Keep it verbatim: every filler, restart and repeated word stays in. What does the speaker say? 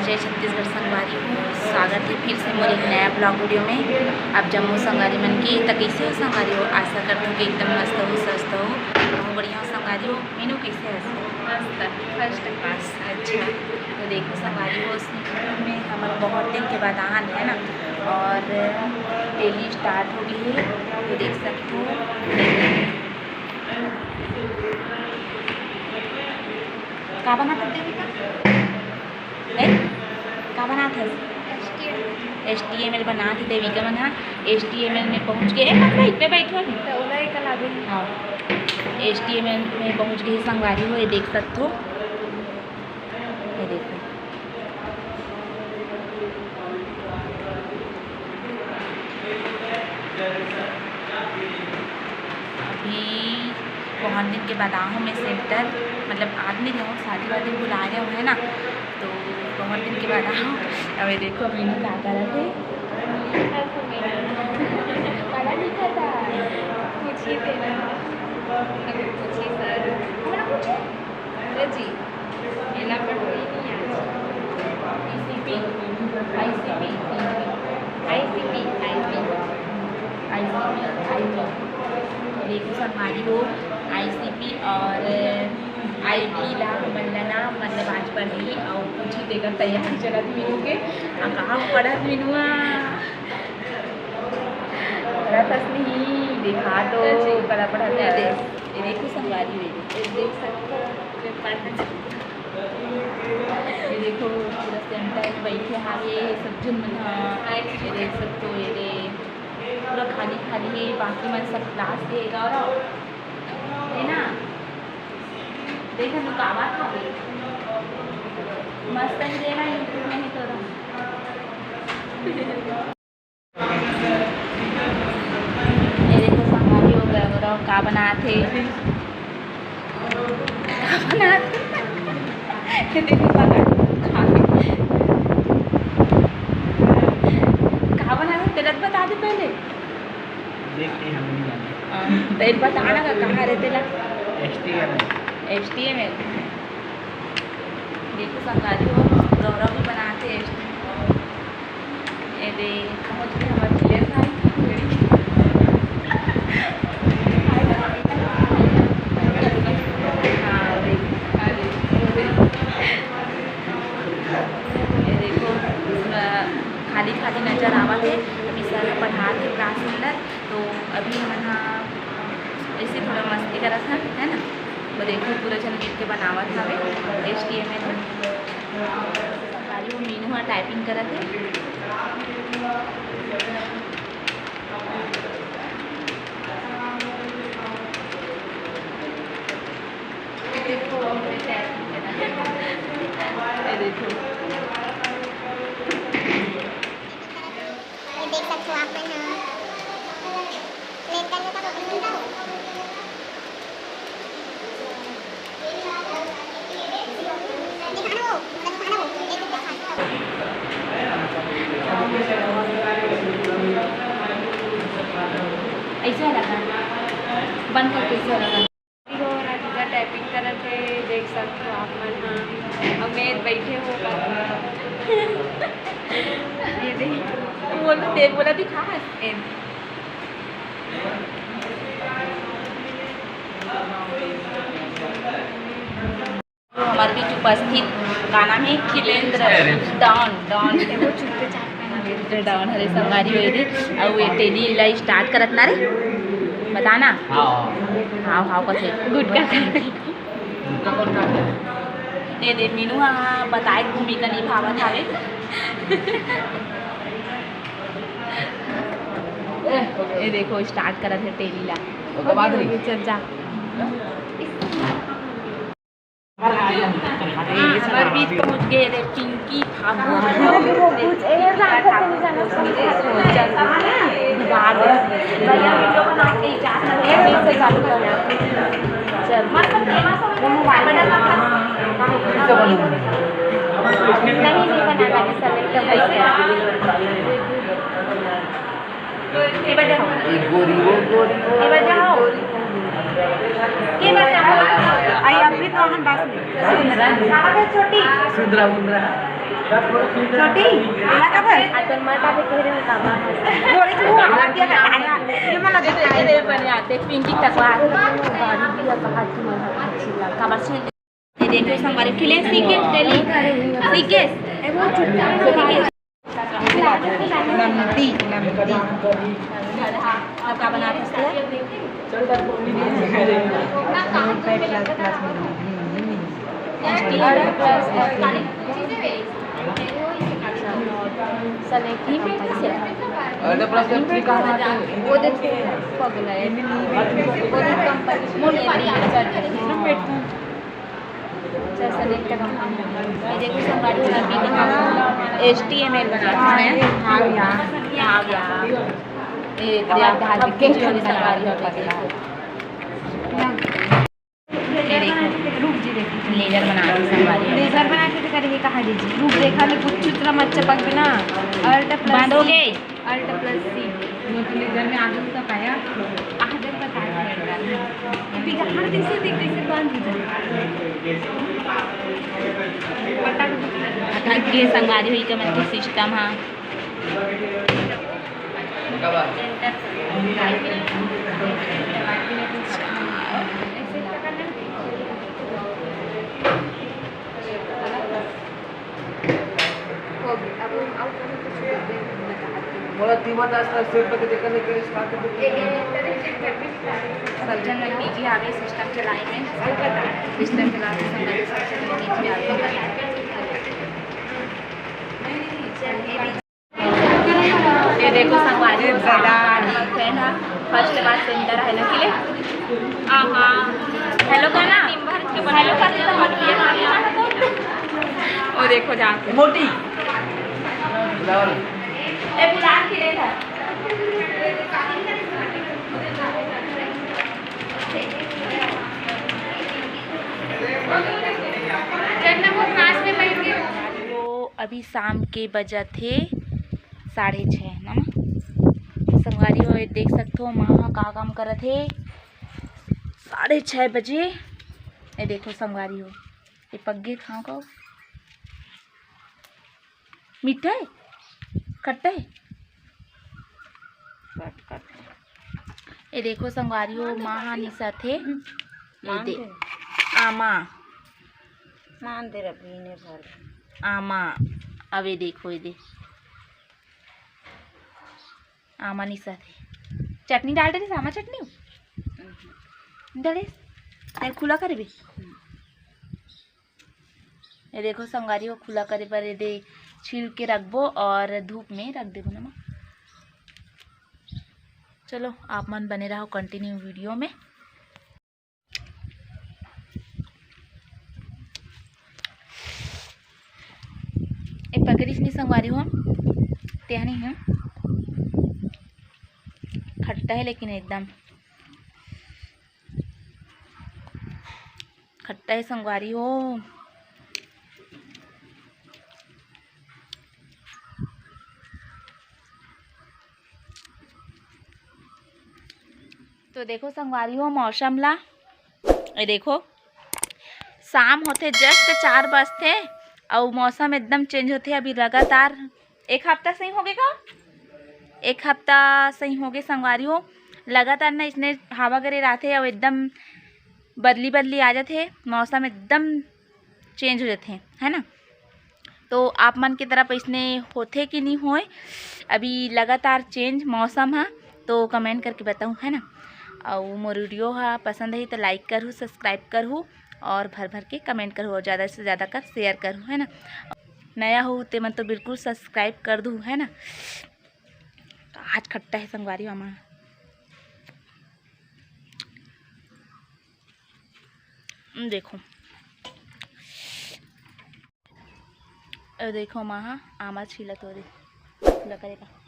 जय छत्तीसगढ़ संगवारी हो, स्वागत हे फिर से मोर एक नया vlog video में। आप जम्मो संगवारी मन के, त कइसे हो संगवारी हो? आशा करत हूँ कि एकदम मस्त हो, स्वस्थ हो, बहुत बढ़िया हो संगवारी हो। मीनू कइसे हस? मस्त, first class। अच्छा, तो देखो संगवारी हो, इसमें हमन बहुत दिन के बाद आन है ना, और daily start हो गई है, तो देख सकते हो। का बनात हस देविका? हैं? का बनात हस? H T M L। H T M L बनात हे देविका मन ह। H T M L में पहुँच गए। ए, मत बैठ, पे बैठो अभी। तो ओला एक ला दे। हाँ, H T M L में पहुँच गए संगवारी हो, ये देख सकते हो, ये देखो। अभी बहुत दिन के बाद आ हूँ मैं center, मतलब आज नहीं रहूँ, शादी वादी बुला रहे हो है ना, तो बहुत दिन के बाद आ हूँ। अब ये देखो मीनू का करत हे। पढ़ा लिखा था? पूछिए तेरा। अभी पूछिए सर। हमरा पूछे? अरे जी। एला पढ़ोई नहीं आज। I C P, I C P, I C P, I C P, I C P। देखो संगवारी हो, I C P और I P ला हमन ला ना, मतलब आज पढ़ी और कुछ ही देकर तैयारी चलत मीनू के। आ, कहाँ पढ़त मीनुआ? पढ़त हस नहीं, देखा तो, कला पढ़त हस। ये देखो संगवारी हो, ये देख सकते हो, मैं पढ़ ये देखो, पूरा center में बैठे हावे सब झन मन ह। ये देख सकते हो, ये दे, पूरा खाली खाली है, बाकी मन सब class के गौरव, है ना? देखो, लुकावा था बे। मस्त ही देना YouTube में ही तो रहा। ये देखो संगवारी हो, गौरव का बनात हे। का बनात हे? ये देखो, बना के खा ले। का बनात हे? तेला बता दे पहले। देख के हम नहीं जाने। हाँ, तो एक बताना का कहाँ रहते ला? H T M L। H T M L। देखो संगवारी हो, गौरव भी बनात हे H T M L। ये दे, पहुँच गए हमारे खिलेश भाई। हाँ, देख, हाँ, देख, ये देखो, अ, खाली खाली नजर आवत हे। अभी सर ह पढ़ात हे class में, तो अभी हमन ह ऐसे थोड़ा मस्ती करत हन, है ना? वो देखो, पूरा झन मिल के बनावत हवे H T M L में। संगवारी हो, मीनू ह typing करत हे। देखो, ये देखो। ये देख सकते हो आप मन ह। Plain करने का तो अपन मिलता हो। दिखाना वो, मतलब दिखाना वो। एक रुपया खाने का। ऐसे वाला था। बंद करके ऐसे वाला था। देखो, राधिका typing करत हे, देख सकते हो आप मन ह। अउ मैं बैठे हो कर। ये देख, बोल, तेल बोला दिखा। ए। हमारे बीच उपस्थित का नाम है? खिलेंद्र। Don, Don। वो चुपचाप का नाम है। Don हरे संगवारी होए रे। अउ ये तेली ला start करत ना रे। बताना। हाँ। हाँ, हाँ, कथे। गुटखा खा। गुटखा कौन खाथे? दे दे, मीनू हा बताए भूमिका निभावत हावे। ये देखो, start करत हे तेली ला। ओकर बाद रे। चल जा। हाँ, हमारे बीच पहुँच गए रे पिंकी ठाकुर। चल, भैया, video बना के जा। चल। नहीं, नहीं बनाना है, select हो गया। के बजे हो? के बजे हो? के बजे हो? आई अभी तो हम बस में। सुंदरा, सुंदरा। छोटी, खाना कब है? आ तो माता भी कह रहे हो, का बात है? बोले तो वो आवाज दिया है, आया। ये मला देते हैं। अरे, बढ़िया, देख, पिंकी तक बात। ये देखो, संगवारी खिले, सीखे, डेली, सीखे। ए, वो छोटा, सीखे। नमदी, नमदी। अब का बना सकते हैं? एच टी एम एल बना रहे हैं। हाँ, हाँ। ये, ये आप धार्मिक चीजों में संगवारी हो, ये देखो। ये देखो। रुक जी, देखो। लेजर बना रही संगवारी हो। लेजर बना के तो करेंगे, कहाँ दीजिए? रुक, देखा ले, कुछ चुतरा मत चपक बिना। Alt plus बंद हो C। गए। Alt plus C। वो तो लेजर में आगे उसका पाया। आगे का पाया है। अभी जहाँ जैसे देख, जैसे बंद हो जाए। पता नहीं। ये संगवारी हुई का मतलब सिस्टम, हाँ। मोला दीवा दास का सिर पे देखा नहीं, फिर इसका तो सब जन में पीजी आ गए सिस्टम चलाए में, सिस्टम चला के सब जन में पीजी आ गए। ये देखो संगवारी हो, दादा। फर्स्ट बार सेंटर है ना के लिए। हाँ, हाँ। हेलो करना। हेलो करना तो मत किया। वो देखो जाके। मोटी। ए, बुला के ले था। जब ना वो क्लास में बैठ के तो अभी शाम के बजत हे साढ़े छः, है ना? संगवारी हो, ये देख सकथो, माँ ह का काम करत हे। साढ़े छः बजे। ये देखो संगवारी हो, ये पग्गे खाओ का। मीठा है, खट्टा है। कट, कट। ये देखो संगवारी हो, माँ ह निसत हे। ये मान दे। दे। आमा। मान दे रबीन है भर। आमा। अब ये देखो, ये दे। आमा निसत हे। चटनी डाल डरिस, आमा चटनी? डालिस? तेल खुला करबे? ये देखो संगवारी हो, खुला करे बर ये दे छील के रखबो और धूप में रख देबो ना माँ। चलो, आप मन बने रहो कंटिन्यू वीडियो में। ए पकड़िस नहीं संगवारी हो, तेहा नहीं है, खट्टा है लेकिन एकदम खट्टा है संगवारी हो। तो देखो संगवारी हो मौसम ला, ये देखो शाम होथे, just चार बजथे अउ मौसम एकदम चेंज होथे। अभी लगातार एक हफ्ता सही होगे का, एक हफ्ता सही होगे संगवारी हो, लगातार ना इसने हवा करे रहथे अउ एकदम बदली बदली आ जाथे, मौसम एकदम चेंज हो जाथे, है ना। तो आप मन के तरफ इसने होथे कि नहीं होए, अभी लगातार चेंज मौसम ह, तो कमेंट करके बताऊँ, है ना। अउ मोर वीडियो ह पसंद आही तो लाइक करहू, सब्सक्राइब करहू और भर भर के कमेंट करहू और ज़्यादा से ज़्यादा कर शेयर करहू, है ना। नया हो ते मन तो बिल्कुल सब्सक्राइब कर दू, है ना। आज खट्टा है संगवारी मामा। देखो, ए देखो माँ ह आमा छीलत हो रे, लकड़े का।